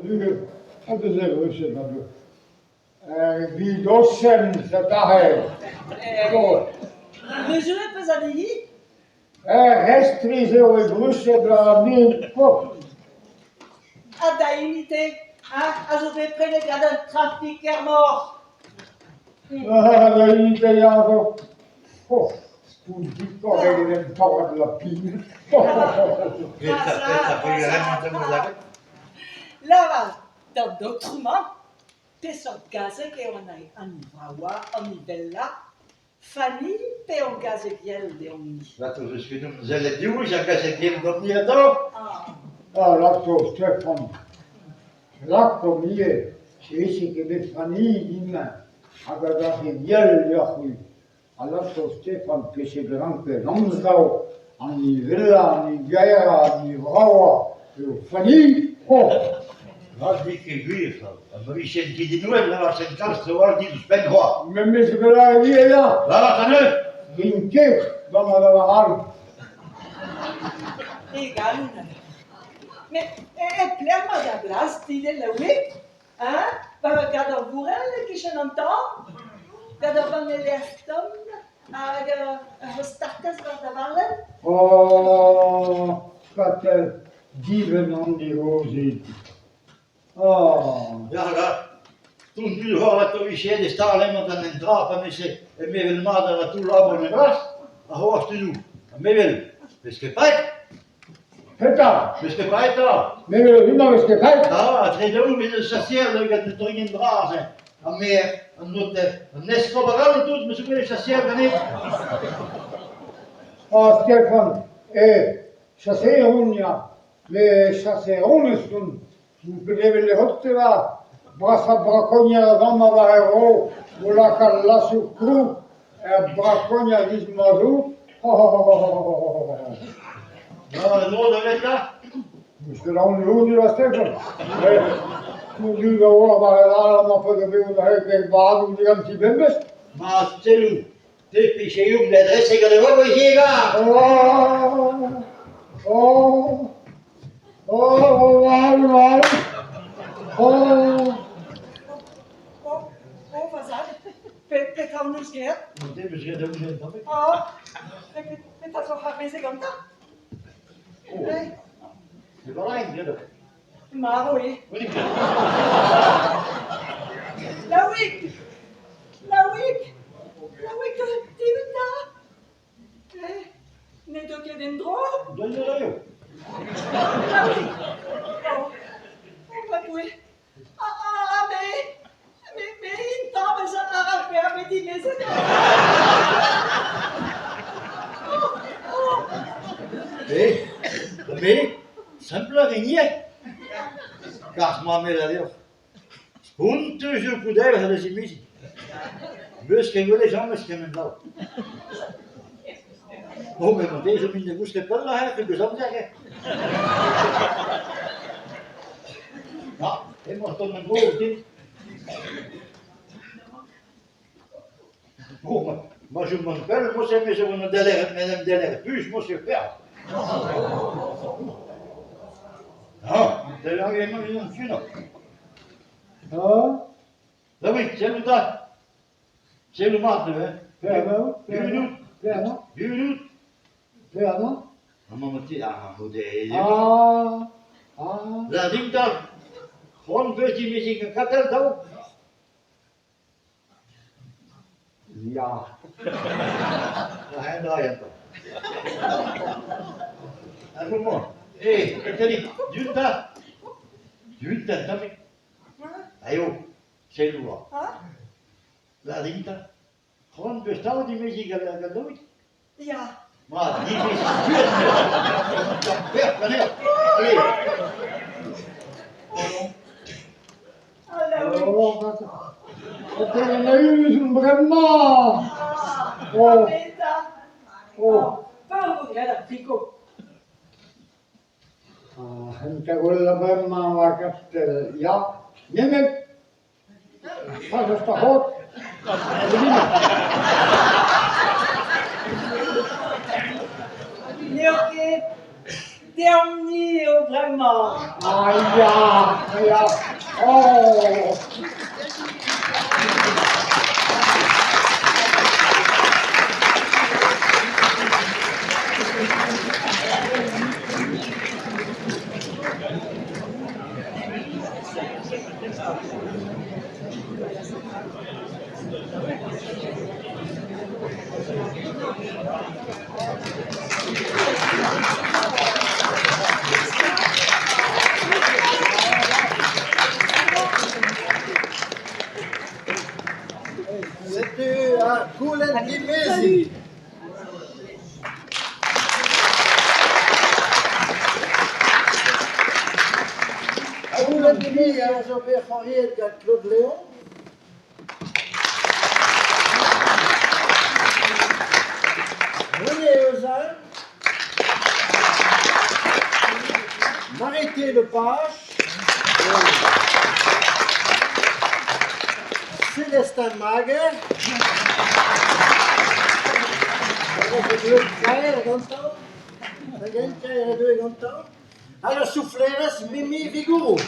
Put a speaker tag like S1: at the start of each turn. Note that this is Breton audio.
S1: Ha deus e ruset ma doue. Evit osenn aze.
S2: Mezuret 'peus anezhi?
S1: Restris eo e bruched war an hent pobl.
S2: Ha da hini-te, hein, a zo bet prenet gant un trafiker-mor.
S1: Da hini-te ya zo. Oh, spontusoc'h eget un torad lapin.
S2: Lavar d'an aotrou-mañ peseurt gazeg eo an vravañ, an ivelañ, Fanny pe hon gazeg yell deomp-ni?
S3: Lato 'z eus ket omp sellet diouzh ar gazeg yell deomp-ni atav.
S1: Ah, lato, Stefan. Lakaomp ivez, se vije ket bet Fanny din hag a gazeg yell deoc'h-c'hwi. Ha lato, Stefan, peseurt rankez anzav an nivellañ, an niverrañ, an nivravañ eo Fanny. Oh!
S3: Rak n'eo ket gwir, ha ma vijen ket inouet 'lavarsent kalz traoù all dit ouzhpenn c'hoazh.
S1: Memes perak e vije ya?
S3: Lavar anezho!
S1: N'int ket gant a lavar all.
S2: E galon. Met e pelec'h emañ da blas, dit Laouig? Hein? War ur gador-vourell e-kichen an tan? Gant ur banne-lêr tomm hag ur startez war da varlenn?
S1: Oh, Katell, Dibenn an digorzhig. Oh.
S3: Ya, ya. Tout dud c'hoar atao vije e stal emañ gant un dra pa veze e mevel mat a ra tout labour en e blas, ha c'hoazh tudoù. Ha mevel, 'vez ket paeet?
S1: Petra?
S3: 'Vez ket paeet 'ta?
S1: Mevel unan 'vez ket paeet?
S3: Ah, tre daou vez ur chaseer da gant un droienn bras, hein. Ar maer, an noter, an eskob hag all tout, 'meus ket chaseer ganit.
S1: Oh, Stefan, eh, Chaseer on ya, met chaseer-onest on. N'on ket evel e Hoteva, brasañ brakonier a gamma war e vro o lakaat lasoù-kroug er brakonier giz ma'z out.
S3: Ah, no da vet da?
S1: N'eus ket aon eo dit, Stefan. Tout a oa war e lâr amañ pa zo bet da badoù diganti bemdez.
S3: Ma selloù, Te picheioù da dreseg gant e vamm ivez
S1: Oh Oh Oh mal mal Oh
S2: Oh, oh, va zad, petra hon eus graet?
S3: Te 'meus graet daou tamm.
S2: Oh, petra zo c'hoarvezet gantañ?
S3: Oh, ne va graet.
S2: Marv eo. Laouig! Laouig! Laouig, devet da! Eh, n'edo ket en-dro?
S3: Dont a raio.
S2: Laouig! Oh, oh ma Doue! Ah, ah, me, me, me intañvez a rafe ar bet dimezet. Oh, oh!
S3: Eh, me, Semplañ ivez Kalz ma me da deoc'h. Spontus eo koudel da zimeziñ. 'Meus ket gwelet james kement-all. Oh, met marteze zo min da gousket pell neuze, pegeus amzer eo. Ya, emañ tomm en-dro din. Oh, ma chom pell, mosse me zo en delec'h, en em delec'h pus, mosse peoc'h. Ah, delec'h emañ unan funañ.
S1: Ah,
S3: Da oui, sellout da. Sellout mat neuze.
S1: Pelec'h
S3: Bunout.
S1: Pelec'h
S3: Bunout.
S1: Pelec'h
S3: Amañ ma ti, ah, goude.
S1: Ah, ah.
S3: La din 'ta. C'hoant 'peus dimeziñ gant Katell, daou?
S1: Ya.
S3: A-hend-all entañ. Ar mañ, eh, Katalik, diouzh 'ta. Diouzh 'ta un tammig. Aio, selloù 'oa. Lâr din 'ta. C'hoant 'peus 'ta dimeziñ gant David?
S2: Ya.
S3: Mat, dimeziñ buan Bec'h ganeoc'h. Allez.
S1: O termenaus bremañ!
S2: Oh. Oh. Peoc'h vo graet ar friko.
S1: Hent gwellañ bremañ war Kastell, ya, nemet pas eus ar c'hod.
S2: N'eo ket. Deomp-ni eo bremañ.
S1: Ah ya, ya, oh!
S4: Setu ar goulenn dimeziñ. Ar goulenn dimeziñ a zo bet c'hoariet gant Claude Léon. René Euzal, Marité Lepage, Célestin Mager, kaer gantañ, da kaer eo deuet gantañ, hag ar souflerez Mimi Vigoureux.